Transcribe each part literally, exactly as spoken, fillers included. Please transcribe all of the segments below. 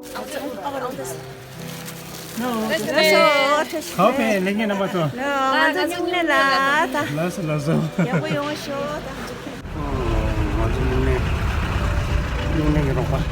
ལགས་སོ། ཁ་ཕེ་ལེགས་ཉེས་རྣམ་པ་ཚོ། ལགས་སོ། ང་ཚོ་སྨྱུང་གནས་ལ་ད། ལགས་སོ་ལགས་སོ། ཡག་པོ་ཡོང་ཤོག་ད། ང་ཚོ་སྨྱུང་གནས། སྨྱུང་གནས་ཀྱི་རོགས་པ།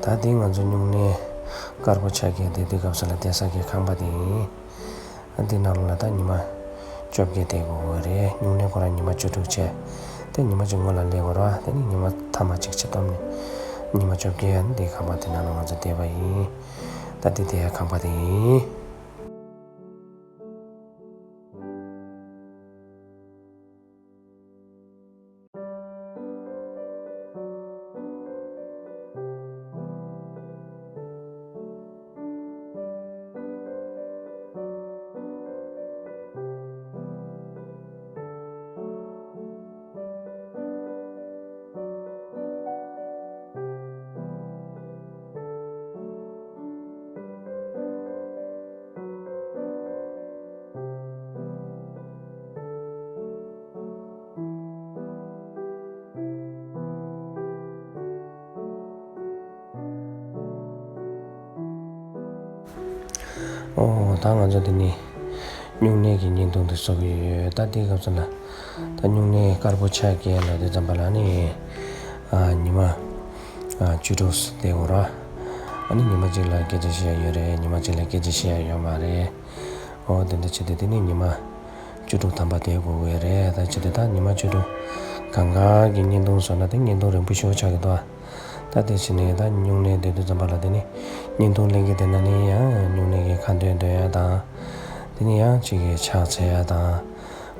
ད་འདི་ང་ཚོ་སྨྱུང་གནས་དཀར་པོ་ཆ་བརྒྱད་དེ་དུས་སྐབས་སུ་ལ་བསྡད་ས་གི་ཁང་པ་དེ་ཡིན། ཨ་འདི་ནང་ལ་ད་ཉི་མ་བཅོ་བརྒྱད་བསྡད་དགོས་ཀྱི་རེད། སྨྱུང་གནས་ཁོ་རང་ཉི་མ་བཅུ་དྲུག་བྱས། དེ་ཉི་མ་གཅིག་སྔོན་ལ་སླེབས་དགོས་རེད་བ། དེ་ནི་ཉི་མ་ཐ་མ་གཅིག་ཆ་སྟོང་ནས་ཉི་མ་བཅོ་བརྒྱད་ཨ་ནི་འདི་ཁང་པ་དེ་ནང་ལ་ང་ཚོ་བསྡད་པ་ཡིན། ད་འདི་བསྡད་ཡ་ཁང་པ་དེ་ཡིན། ཨོ། ད་ང་ཚོ་འདི་ནས་སྨྱུང་གནས་ཀྱི་བརྙན་ཐུང་འདི་བཟོ་གི་ཡོད། ད་འདི་སྐབས་སུ་ལ་ད་སྨྱུང་གནས་དཀར་པོ་ཆ་བརྒྱད་ལ་དུས་ཙམ་པ་ལ་ནི་ཨ་ཉི་མ་ཨ་བཅུ་དྲུག་བསྡད་དགོས་ར། ཨ་ནི་ཉི་མ་གཅིག་ལ་སྐད་ཆ་བཤད་ཡ་ཡོད་རེད། ཉི་མ་གཅིག་ལ་སྐད་ཆ་བཤད་ཡ་ཡོད་མ་རེད། ཨོ་དེ་འདྲ་བྱས་ཏེ་དེ་ནི་ཉི་མ་བཅུ་དྲུག་ཐམ་པ་བསྡད་དགོས་ཀྱི་རེད། ད་བྱས་ཏེ་ད་ཉི་མ་བཅུ་དྲུག་གང་ག་གི་བརྙན་ཐུང་བཟོ་ན་དེ་བརྙན་ཐུང་རིང་པོ་ཞེ་པོ་ཆགས་ཀྱི་འདུག་ད་དེ་བྱས་ནས་ད་སྨྱུང་གནས་བསྡད་དུས་ཙམ་པ་ལ་དེ་ནི་བརྙན་ཐུང་ལེན་གྱི་དེ་ན་ནི་ཡང་སྨྱུང་གནས་ཀྱི་ཁ་འདོན་འདོན་ཡ་དང་། དེ་ནི་ཡང་གཅིག་གི་ཕྱག་འཚལ་ཡ་དང་།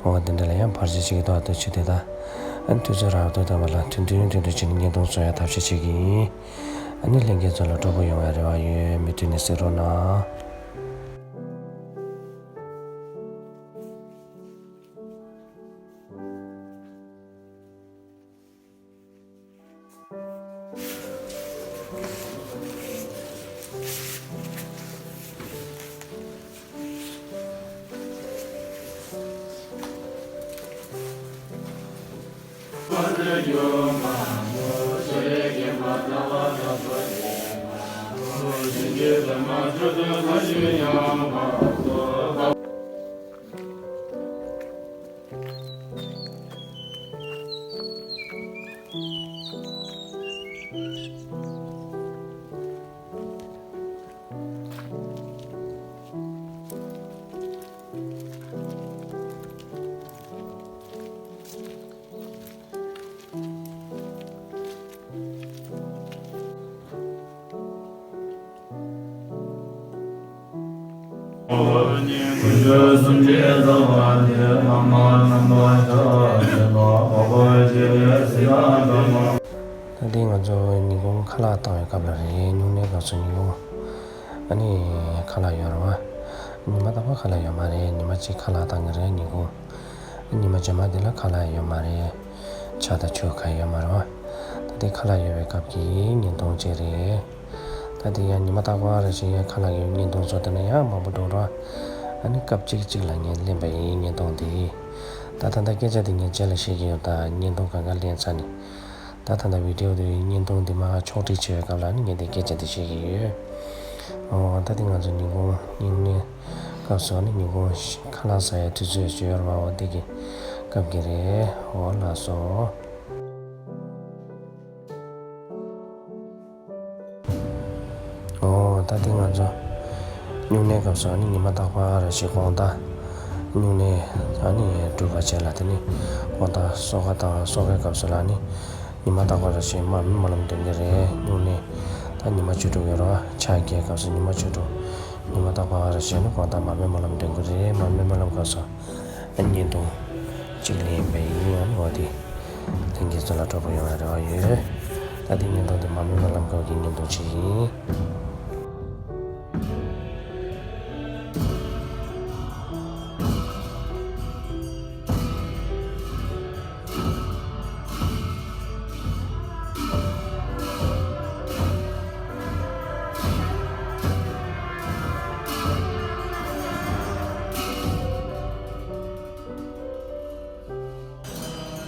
འོ་དེ་འདྲ་ལ་ཡང་བར་ཆད་བྱེད་ཀྱི་འདུག་ད་བྱས་ཏེ་ད་ཨ་ནི་དུས་ཚོད་རག་དུས་ཙམ་པ་ལ་ཐུང་ཐུང་ཐུང་ཐུང་བྱས་ནས་བརྙན་ཐུང་བཟོ་ཡ་ཐབས་ཤེས་བྱེད་ཀྱི་ཡིན། ཨ་ནི་ལྷན་རྒྱས་ཚོ་ལ་སྤྲོ་པོ་ཡོང་བའི་རེ་བ་ཡོད། མུ་མཐུད་ནས་གཟིགས་རོགས་གནང་། ད་འདི་ང་ཚོ་ཉིན་གུང་ཁ་ལག་བཏང་བའི་སྐབས་ལ་རེད། སྨྱུང་གནས་སྐབས་སུ་ཉིན་གུང་ཨ་ནི་ཁ་ལག་ཡོད་རེད་བ། ཉི་མ་རྟག་པར་ཁ་ལག་ཡོད་མ་རེད། ཉི་མ་གཅིག་ཁ་ལག་བཏང་གི་རེད་ཉིན་གུང་། ཉི་མ་རྗེས་མ་དེ་ལ་ཁ་ལག་ཡོད་མ་རེད། ཇ་དང་ཆུ་གང་ཡོད་མ་རེད་བ། ད་དེ་ཁ་ལག་ཡོད་པའི་སྐབས་ཀྱི་བརྙན་ཐུང་ཅིག་རེད། ད་དེ་ཡང་ཉི་མ་རྟག་པར་རེ་བཞིན་ཡང་ཁ་ལག་གི་བརྙན་ཐུང་བཟོ་དེ་ན་ཡང་མང་པོ་འགྲོ་ར། ཨ་ནི་སྐབས་གཅིག་གཅིག་ལ་ངས་ལེན་པ་ཡིན་བརྙན་ཐུང་དེ། ད་ད་ལྟ་སྐད་ཆ་དེ་ངས་རྗེས་ལ་བཤད་ཀྱི་ཡོད། ད་བརྙན་ཐུང་གང་ག་ལེན་ཚར་ནས། ད་ད་ལྟ་བི་ཌིའོ་དེ་བརྙན་ཐུང་དེ་མར་ཕྱོགས་སྒྲིག་བྱེད་པའི་སྐབས་ལ་ནི་ངས་དེ་སྐད་ཆ་དེ་བཤད་ཀྱི་ཡོད། ཨོ་ད་དེ་ང་ཚོ་ཉིན་གུང་སྨྱུང་གནས་སྐབས་སུ་ནི་ཉིན་གུང་ཁ་ལག་ཟ་ཡའི་དུས་ཚོད་ཅིག་ཡོད་རེད་བ། འོ་དེ་གི་སྐབས་ཀྱི་རེད། ཨོ་ལགས་སོ། ཨོ་ད་དེ་ང་ཚོ་སྨྱུང་གནས་སྐབས་སུ་ནི་ཉི་མ་རྟག་པར་རེ་བཞིན་དགོང་དག་ སྨྱུང་གནས་ཨ་ནི་སྒྲུབ་པ་བྱས་ལ། དེ་ནི་དགོང་དག་གསོལ་ཁ་དང་གསོལ་ཁའི་སྐབས་སུ་ལ་ནི་ཉི་མ་རྟག་པ་རེ་བཞིན་མར་མེ་སྨོན་ལམ་འདོན་གྱི་རེད། སྨྱུང་གནས་ད་ཉི་མ་བཅུ་དྲུག་ཡོད་རེད་བ། ཕྱག་འཁྱེར་སྐབས་སུ་ཉི་མ་བཅུ་དྲུག་ཉི་མ་རྟག་པ་རེ་བཞིན་ནི་དགོང་དག་མར་མེ་སྨོན་ལམ་འདོན་གྱི་རེད། མར་མེ་སྨོན་ལམ་སྐབས་སུ་ཨ་ནི་བརྙན་ཐུང་གཅིག་ལེན་པ་ཡིན། ཨ་ནི་འོ་དེ་ལྷན་རྒྱས་ཚོ་ལ་སྤྲོ་པོ་ཡོང་བའི་རེ་བ་ཡོད། ད་དེ་བརྙན་ཐུང་དེ་མར་མེ་སྨོན་ལམ་སྐབས་ཀྱི་བརྙན་ཐུང་ཅིག་ཡིན།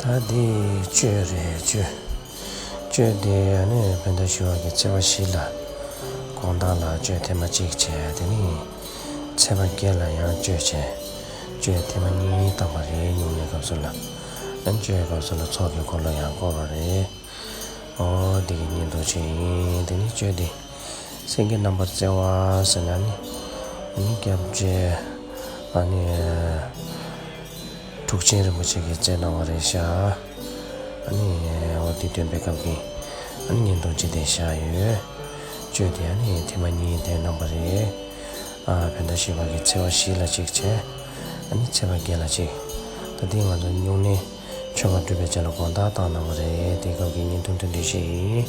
ད་འདི་གཅོད་རེད། གཅོད། གཅོད་དེ་ནི་བོད་ཟླ་བཞི་པ་གི་ཚེས་པ་བཞི་ལ་དགོང་དག་ལ་གཅོད་ཐེངས་མ་གཅིག་བྱས། དེ་ནི་ཚེས་པ་བརྒྱད་ལ་ཡང་གཅོད་བྱས། གཅོད་ཐེངས་མ་གཉིས་བཏང་བ་རེད། སྨྱུང་གནས་སྐབས་སུ་ལ། ཨ་ནི་གཅོད་སྐབས་སུ་ལ་ཚོགས་ཀྱི་འཁོར་ལོ་ཡང་བསྐོར་བ་རེད། ཨོ་འདི་གི་བརྙན་ཐུང་ཅིག་ཡིན། དེ་ནི་གཅོད་དེ། སེང་གེ་རྣམ་པར་རྩེ་བ་ཟེར་ན་ནི། ཨ་ནི་སྐྱབས་རྗེ་ཨ་ནི་འབྲུག་ཆེན་རིན་པོ་ཆེ་གིས་མཛད་གནང་བ་རེད་ཤག་ཨ་ནི་འོ་དེ་སྟོན་པའི་སྐབས་ཀྱི་ཨ་ནི་བརྙན་ཐུང་ཅིག་དེ་བཞག་ཡོད། གཅོད་དེ་ཨ་ནི་ཐེངས་མ་གཉིས་དེ་གནང་བ་རེད། ཨ་བོད་ཟླ་བཞི་པ་གི་ཚེས་པ་བཞི་ལ་གཅིག་བྱས། ཨ་ནི་ཚེས་པ་བརྒྱད་ལ་གཅིག་ད་དེ་ང་ཚོ་སྨྱུང་གནས་ཆོ་ག་སྒྲུབ་པའི་ཆེད་ལ་དགོང་དག་བཏང་གནང་བ་རེད། དེ་སྐབས་ཀྱི་བརྙན་ཐུང་དེ་འདྲ་ཞིག་ཡིན།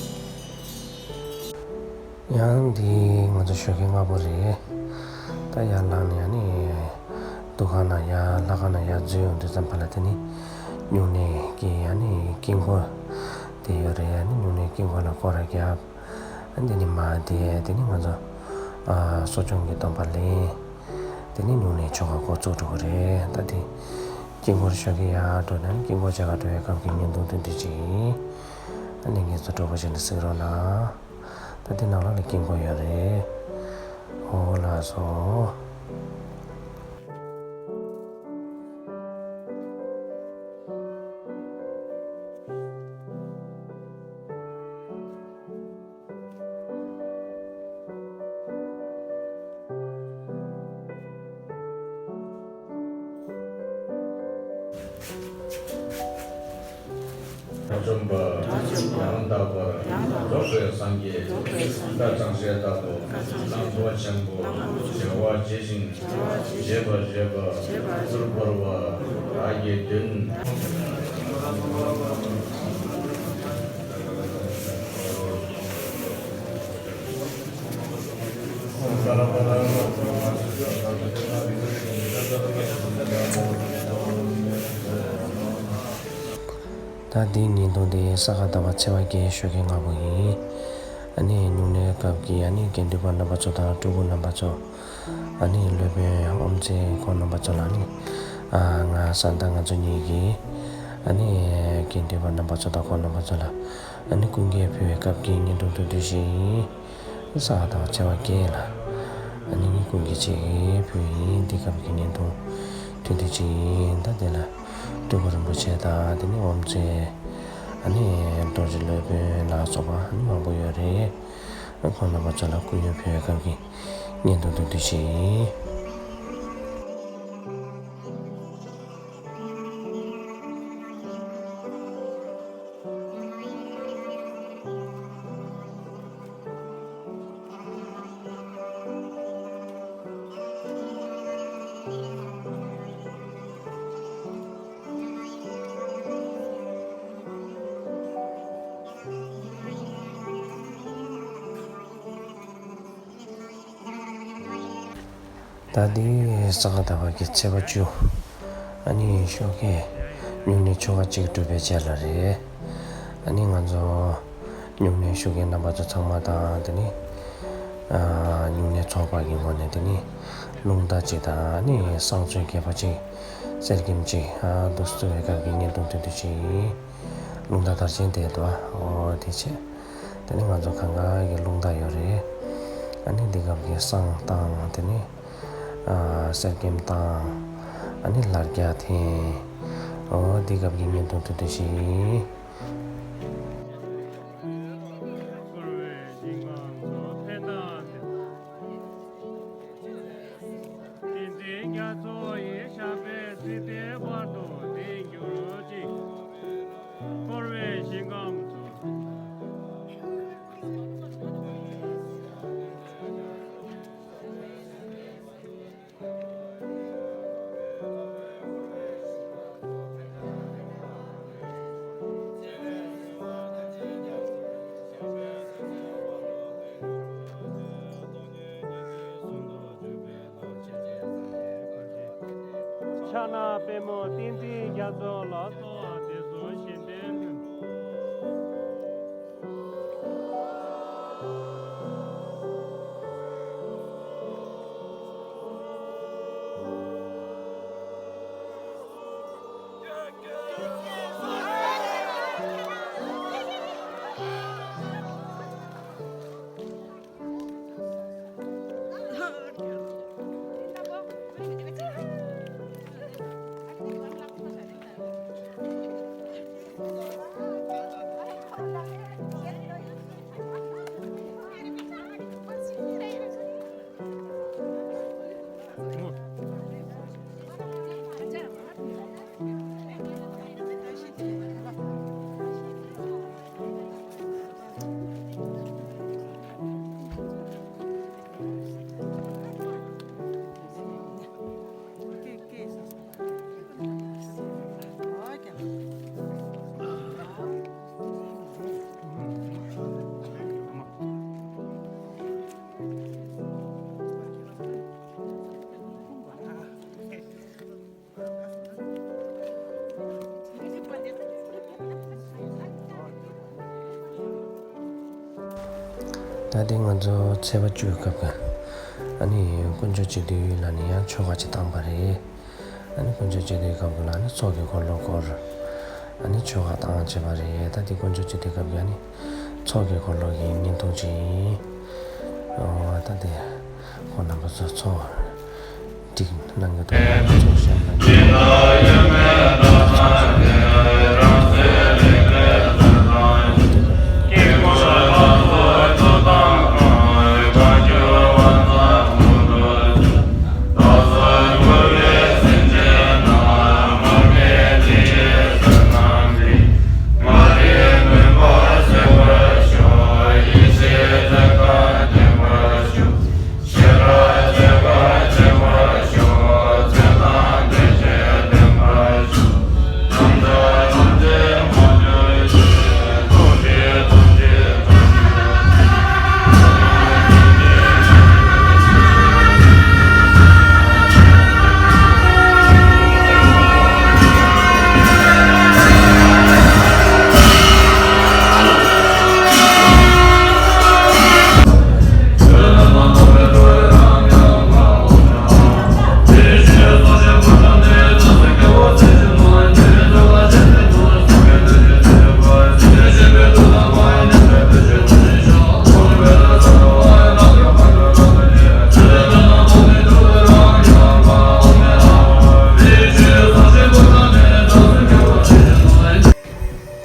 ཡང་འདི་ང་ཚོ་ཞོགས་ཀས་སྔ་པོ་རེད། ད་ཡར་ལངས་ནས་ཨ་ནི་འདུ་ཁང་ནང་ཡར་ལྷ་ཁང་ནང་ཡར་འཛུལ་ཡོང་དུས་ཙམ་པ་ལ། དེ་ནི་སྨྱུང་གནས་ཀྱི་ཨ་ནི་དཀྱིལ་འཁོར་དེ་ཡོད་རེད། ཨ་ནི་སྨྱུང་གནས་དཀྱིལ་འཁོར་ལ་སྐོར་ར་བརྒྱབ། ཨ་འདི་ནི་མར་བསྡད། དེ་ནི་ང་ཚོ་ཨ་གསོ་སྦྱོང་གི་སྡོམ་པ་ལེན། དེ་ནི་སྨྱུང་གནས་ཆོ་ག་འགོ་བཙུགས་འགྲོ་གི་རེད། ད་དེ་དཀྱིལ་འཁོར་ཞོགས་ཀས་ཡར་འགྲོ་ནས་དཀྱིལ་འཁོར་མཇལ་ག་འགྲོ་བའི་སྐབས་ཀྱི་བརྙན་ཐུང་དེ་འདྲ་ཅིག་ཡིན། ཨ་ནི་ངེད་ཚོ་སྤྲོ་པོ་བྱས་ནས་གཟིགས་རོགས་གནང་། ད་དེ་ནང་ལོགས་ལ་དཀྱིལ་འཁོར་ཡོད་རེད། འོ་ལགས་སོ། དགྲ་བཅོམ་པ། དགྲ་བཅོམ་པ། ཡང་དག་པར། ཡང་དག་པར། རྫོགས་པའི་སངས་རྒྱས། རྫོགས་པའི་སངས་རྒྱས། བཀའ་བྱང་ཤེས་ལྟ་བུ། བཀའ་བྱང་ཤེས། གླང་པོ་ཆེན་པོ། གླང་པོ་ཆེན་པོ། བྱེ་བ་བྱེད་ཅིང་། བྱེ་བ་བྱེད་ཅིང་། བྱེད་པར་བྱེད་པར། བྱེད་པར་བྱེད་པར། ཕུར་བོར་བ། བདག་གི་མདུན། ད་འདིའི་བརྙན་ཐུང་འདི་ས་ག་ཟླ་བ་ཚེས་པ་བརྒྱད་ཞོགས་ཀས་སྔ་པོ་ཡིན། ཨ་ནི་སྨྱུང་གནས་སྐབས་ཀྱི་ཨ་ནི་དགེ་འདུན་པ་རྣམ་པ་ཚོ་དང་སྤྲུལ་སྐུ་རྣམ་པ་ཚོ། ཨ་ནི་སློབ་དཔོན་ཨོམ་རྩེ་ཁོང་རྣམ་པ་ཚོ་ལ་ནི། ཨ་ང་བཟའ་ཟླ་ང་ཚོ་གཉིས་ཀྱིས་ཨ་ནི་དགེ་འདུན་པ་རྣམ་པ་ཚོ་དང་ཁོང་རྣམ་པ་ཚོ་ལ་ཨ་ནི་སྐུ་འགྱེད་ཕུལ་བའི་སྐབས་ཀྱི་བརྙན་ཐུང་ཐུང་ཐུང་ཞིག་ཡིན། ས་ག་ཟླ་བ་ཚེས་པ་བརྒྱད་ལ་ཨ་ནི་ངས་སྐུ་འགྱེད་བྱེད་ཀྱི་ཕུལ་ཡིན། འདི་སྐབས་ཀྱི་བརྙན་ཐུང་ཐུང་ཐུང་ཅིག་ཡིན། ད་དེ་ལ་སྤྲུལ་སྐུ་རིན་པོ་ཆེ་དང་དེ་ནི་ཨོམ་རྩེ། ཨ་ནི་རྡོ་རྗེ་སློབ་དཔོན་ལ་སོགས་པ་ཨ་ནི་མང་པོ་ཡོད་རེད། ཁོང་རྣམ་པ་ཚོ་ལ་སྐུ་ཡོན་ཕུལ་བའི་སྐབས་ཀྱི་བརྙན་ཐུང་ཐུང་ཐུང་ཞིག་ཡིན། ད་འདི་ས་ག་ཟླ་བ་གི་ཚེས་པ་བཅུ། ཨ་ནི་ཞོགས་ཀས་སྨྱུང་གནས་ཆོ་ག་གཅིག་གྲུབ་པའི་རྗེས་ལ་རེད། ཨ་ནི་ང་ཚོ་སྨྱུང་གནས་ཞུགས་མཁན་རྣམ་པ་ཚོ་ཚང་མ་དང་དེ་ནི་ཨ་སྨྱུང་གནས་ཚོགས་པ་གི་ངོས་ནས་དེ་ནི་རླུང་རྟ་གཅིག་དང་ཨ་ནི་བསང་གསོལ་རྒྱས་པ་གཅིག་གསེར་སྐྱེམས་གཅིག་ཨ་འདུག་སེ་བཙལ་བའི་སྐབས་ཀྱི་བརྙན་ཐུང་ཐུང་ཐུང་ཞིག་ཡིན། རླུང་རྟ་དར་ཆེན་དེ་འདུག་ཨ། འོ་དེ་བྱས། དེ་ནི་ང་ཚོ་གང་ག་གི་རླུང་རྟ་ཡོད་རེད། ཨ་ནི་འདི་སྐབས་ཀྱི་བསང་བཏང་། དེ་ནི་ཨ་གསེར་སྐྱེམས་བཏང་། ཨ་ནི་ལར་རྒྱག་འཐེན། འོ་འདི་སྐབས་ཀྱི་བརྙན་ཐུང་ཐུང་ཐུང་ཞིག་ཡིན། ཕྱག་ན་པདྨོ་ཏིང་འཛིན་རྒྱ་མཚོ་ལ་སོགས་པ་དེ་ཚོ་བཞིན་ཏེ། ད་དེ་ང་ཚོ་ཚེས་པ་བཅུའི་སྐབས་ཀྱི་ཨ་ནི་དཀོན་མཆོག་སྤྱི་འདུས་ལ་ནི་ཡང་ཆོ་ག་ཅིག་བཏང་པ་རེད། ཨ་ནི་དཀོན་མཆོག་སྤྱི་འདུས་སྐབས་ཀྱི་ལ་ནི་ཚོགས་ཀྱི་འཁོར་ལོ་སྐོར་ཨ་ནི་ཆོ་ག་བཏང་བྱས་པ་རེད། ད་དེ་དཀོན་མཆོག་སྤྱི་འདུས་སྐབས་ཀྱི་ཨ་ནི་ཚོགས་ཀྱི་འཁོར་ལོ་གི་བརྙན་ཐུང་ཅིག་ཡིན། ཨོ་ད་དེ་ཁོང་རྣམ་པ་ཚོ་ཚོགས་སྒྲིག་གནང་གི་འདུག་ཚོགས་བཞག་གནང་གི་འདུག་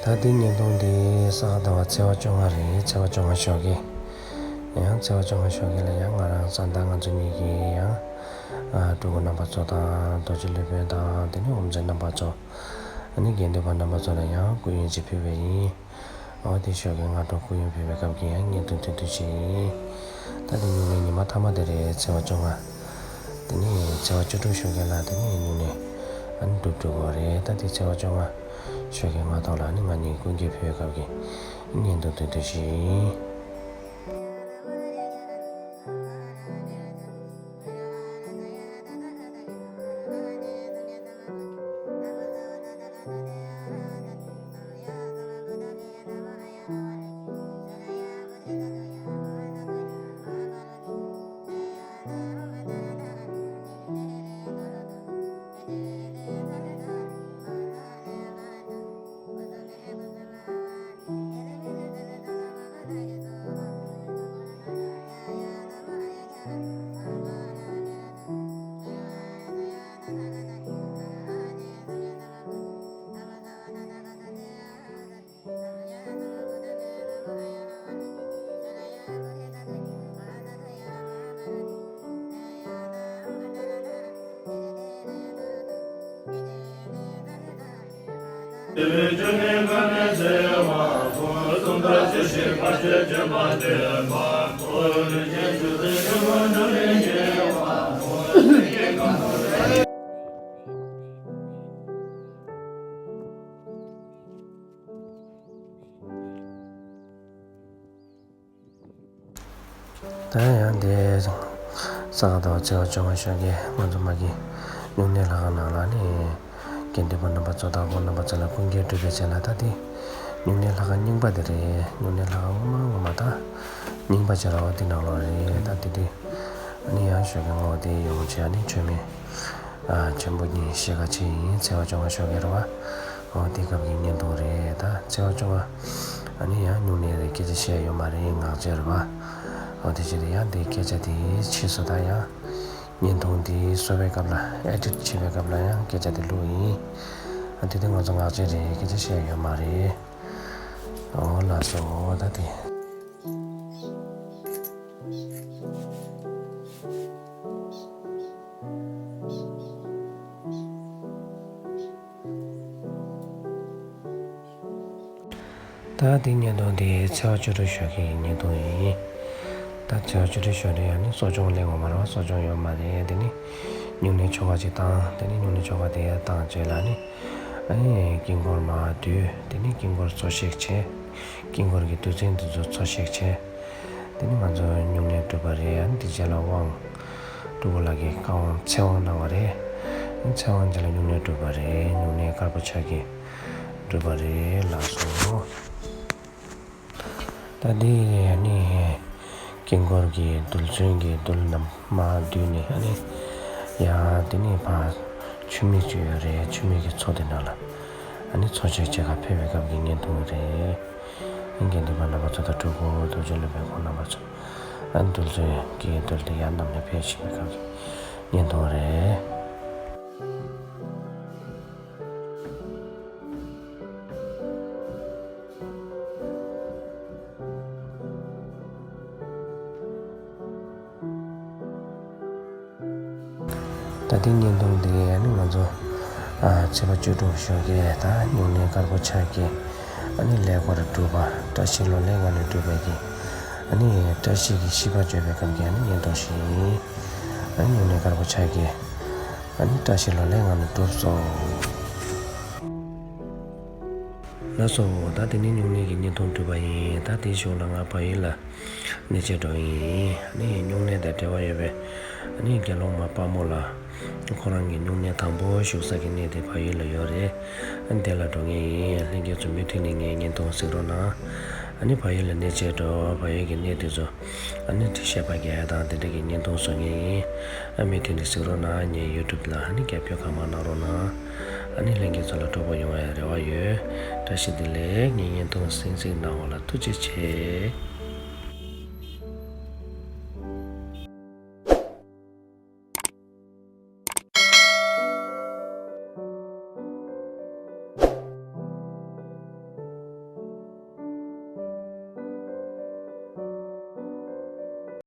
ད་ལྟའི་བརྙན་ཐུང་འདི་ས་ག་ཟླ་བ་ཚེས་པ་བཅོ་ལྔ་རེད། ཚེས་པ་བཅོ་ལྔ་ཞོགས་ཀས། ཡང་ཚེས་པ་བཅོ་ལྔ་ཞོགས་ཀས་ལ་ཡང་ང་རང་བཟའ་ཟླ་ང་ཚོ་གཉིས་ཀྱིས་ཡང་ཨ་སྤྲུལ་སྐུ་རྣམ་པ་ཚོ་དང་རྡོ་རྗེ་སློབ་དཔོན་དང་དེ་ནས་དབུ་མཛད་རྣམ་པ་ཚོ་ཨ་ནི་དགེ་འདུན་པ་རྣམ་པ་ཚོ་ལ་ཡང་སྐུ་ཡོན་ཅིག་ཕུལ་བ་ཡིན། འོ་དེ་ཞོགས་ཀས་སྔ་དྲོ་སྐུ་ཡོན་ཕུལ་བའི་སྐབས་ཀྱི་ཡང་བརྙན་ཐུང་ཐུང་ཐུང་ཞིག་ཡིན། ད་དེ་སྨྱུང་གནས་ཉི་མ་མཐའ་མ་དེ་རེད། ཚེས་པ་བཅོ་ལྔ། དེ་ནས་ཚེས་པ་བཅུ་དྲུག་ཞོགས་ཀས་ལ་དེ་ནས་སྨྱུང་གནས་ཨ་ནི་སྒྲུབ་སྒྲུབ་དགོས་རེད། ད་དེ་ཚེས་པ་བཅོ་ལྔ་ཞོགས་ཀས་སྔ་ཐོག་ལ་ཨ་ནི་ང་གཉིས་སྐུ་འགྱེད་ཕུལ་བའི་སྐབས་ཀྱི་བརྙན་ཐུང་ཐུང་ཐུང་ཞིག་ཡིན། ད་ཡང་དེ་ས་ག་ཟླ་བ་ཚེས་པ་བཅོ་ལྔ་ཞོགས་ཀས་ང་ཚོ་མ་གི་ སྨྱུང་གནས་ལྷ་ཁང་ནང་ལ་ནི་དགེ་འདུན་པ་རྣམ་པ་ཚོ་དང་སྐུ་རྣམ་པ་ཚོ་ལ་སྐུ་འགྱེད་སྒྲུབ་པའི་ཆེད་ལ། ད་དེ་སྨྱུང་གནས་ལྷ་ཁང་རྙིང་པ་དེ་རེད། སྨྱུང་གནས་ལྷ་ཁང་ངོ་མ་ངོ་མ་ད་རྙིང་པ་ཅིག་ར་བ་དེ་ནང་ལོགས་རེད། ད་དེ་དུས་ཨ་ནི་ཡང་ཞོགས་ཀས་སྔ་པོ་དེ་ཡོང་བྱས་ཨ་ནི་མཆོད་མེ་ཨ་ཆེན་པོ་གཉིས་ཤེལ་ཁ་ཕྱེ་ཡིན། ཚེས་པ་བཅོ་ལྔ་ཞོགས་ཀས་ར་བ། འོ་དེ་སྐབས་ཀྱི་བརྙན་ཐུང་རེད། ད་ཚེས་པ་བཅོ་ལྔ་ཨ་ནི་ཡང་སྨྱུང་གནས་རེད། སྐད་ཆ་བཤད་ཡོད་མ་རེད། ངག་བཅད་རེད་བ། འོ་དེ་བྱས་ཏེ་ཡང་དེ་སྐད་ཆ་དེ་ཕྱིས་སུ་ད་ཡང་བརྙན་ཐུང་དེ་བཟོ་བའི་སྐབས་ལ་ཨེ་ཌིཊ་བྱེད་པའི་སྐབས་ལ་ཡང་སྐད་ཆ་དེ་བླུགས་ཡིན། ཨ་དེ་དུས་ང་ཚོ་ངག་བཅད་རེད། སྐད་ཆ་བཤད་ཡོད་མ་རེད། འོ་ལགས་སོ། ད་དེ། ད་དེ་བརྙན་ཐུང་དེ་ཚེས་པ་བཅུ་དྲུག་ཞོགས་ཀའི་བརྙན་ཐུང་ཡིན། ད་ཚེས་པ་བཅུ་དྲུག་ཞོགས་དེ་ཡང་ནི་གསོ་སྦྱོང་སླེབས་ཡོད་མ་རེད་བ། གསོ་སྦྱོང་ཡོད་མ་རེད། དེ་ནི་སྨྱུང་གནས་ཆོ་ག་ཅིག་བཏང་། དེ་ནི་སྨྱུང་གནས་ཆོ་ག་དེ་བཏང་རྗེས་ལ་ནི་ཨ་ནི་དཀྱིལ་འཁོར་མར་བསྡུས། དེ་ནི་དཀྱིལ་འཁོར་འཚོ་བཤིག་བྱས། དཀྱིལ་འཁོར་གྱི་རྡུལ་ཚོན་དེ་ཚོ་འཚོ་བཤིག་བྱས། དེ་ནི་ང་ཚོ་སྨྱུང་གནས་གྲུབ་པ་རེད། ཨ་ནི་དེ་རྗེས་ལ་དབང་སྤྲུལ་སྐུ་ལགས་ཀྱིས་བཀའ་དབང་ཚེ་དབང་གནང་བ་རེད། ཨ་ནི་ཚེ་དབང་རྗེས་ལ་སྨྱུང་གནས་གྲུབ་པ་རེད། སྨྱུང་གནས་དཀར་པོ་ཕྱག་རྒྱའི་གྲུབ་པ་རེད་ལགས་སོ། ད་འདི་ནི་དཀྱིལ་འཁོར་གྱི་རྡུལ་ཚོན་གྱི་རྡུལ་རྣམས་མར་བསྡུས་ནས། ཨ་ནི་ཡང་དེ་ནི་ཕར་ཆུ་མིག་ཅིག་ཡོད་རེད། ཆུ་མིག་གི་མཚོ་དེ་ནང་ལ་ཨ་ནི་འཚོ་བྱེད་ཅིག་ག་ཕེབས་པའི་སྐབས་ཀྱི་བརྙན་ཐུང་རེད། ཨ་ནི་དགེ་འདུན་པ་རྣམ་པ་ཚོ་དང་སྤྲུལ་སྐུ་རྡོ་རྗེ་སློབ་དཔོན་ཁོང་རྣམ་པ་ཚོ་ཨ་ནི་རྡུལ་ཚོན་གྱི་རྡུལ་དེ་ཡར་བསྣམས་ནས་ཕེབས་བཞིན་པའི་སྐབས་ཀྱི་བརྙན་ཐུང་རེད། ད་ལྟའི་བརྙན་ཐུང་འདི་ཨ་ནི་ང་ཚོ་ཨ་ཚེས་པ་བཅུ་དྲུག་ཞོགས་ཀས་ད་སྨྱུང་གནས་དཀར་པོ་ཕྱག་རྒྱའི་ཨ་ནི་ཀླད་ཀོར་གྲུབ་པ། བཀྲ་ཤིས་ལོ་ལེགས་ངང་ནས་འགྲུབ་པའི་གི་ཨ་ནི་བཀྲ་ཤིས་ཀྱི་ཤིས་པ་བརྗོད་པའི་སྐབས་ཀྱི་ཨ་ནི་བརྙན་ཐུང་ཞིག་ཡིན། ཨ་ནི་སྨྱུང་གནས་དཀར་པོ་ཕྱག་རྒྱའི་ཨ་ནི་བཀྲ་ཤིས་ལོ་ལེགས་ངང་ནས་འགྲུབ་སོང་། ལགས་སོ། ད་དེ་ནས་སྨྱུང་གནས་ཀྱི་བརྙན་ཐུང་གྲུབ་པ་ཡིན། ད་དེའི་གཞུག་ལ་ང་བལ་ཡུལ་ལ་གནས་མཇལ་འགྲོ་ཡིན། ཨ་ནི་སྨྱུང་གནས་དང་འབྲེལ་བ་ཡོད་པའི་ཨ་ནི་དགེ་སློང་མ་དཔའ་མོ་ལགས་ཁོ་རང་གི་སྨྱུང་གནས་དང་པོ་བཞུགས་ས་གི་གནས་དེ་བལ་ཡུལ་ལ་ཡོད་རེད། ཨ་ནི་དེ་ལ་འགྲོ་ངེས་ཡིན། ལྷན་རྒྱས་ཚོ་མུ་མཐུད་ནས་ངའི་བརྙན་ཐུང་གཟིགས་རོགས་གནང་། ཨ་ནི་བལ་ཡུལ་ལ་གནས་མཇལ་འགྲོ། བལ་ཡུལ་གྱི་གནས་དེ་ཚོ་ཨ་ནི་བཤད་པ་རྒྱག་ཡ་དང་དེ་འདྲ་གི་བརྙན་ཐུང་བཟོ་ངེས་ཡིན། ཨ་མུ་མཐུད་ནས་གཟིགས་རོགས་གནང་། ངའི་ཡུ་ཊུབ་ལ་ཨ་ནི་རྒྱབ་སྐྱོར་གང་མང་གནང་རོགས་གནང་། ཨ་ནི་ལྷན་རྒྱས་ཚོ་ལ་སྤྲོ་པོ་ཡོང་བའི་རེ་བ་ཡོད། བཀྲ་ཤིས་བདེ་ལེགས། ངའི་བརྙན་ཐུང་གཟིགས་གཟིགས་གནང་བ་ལ་ཐུགས་རྗེ་ཆེ།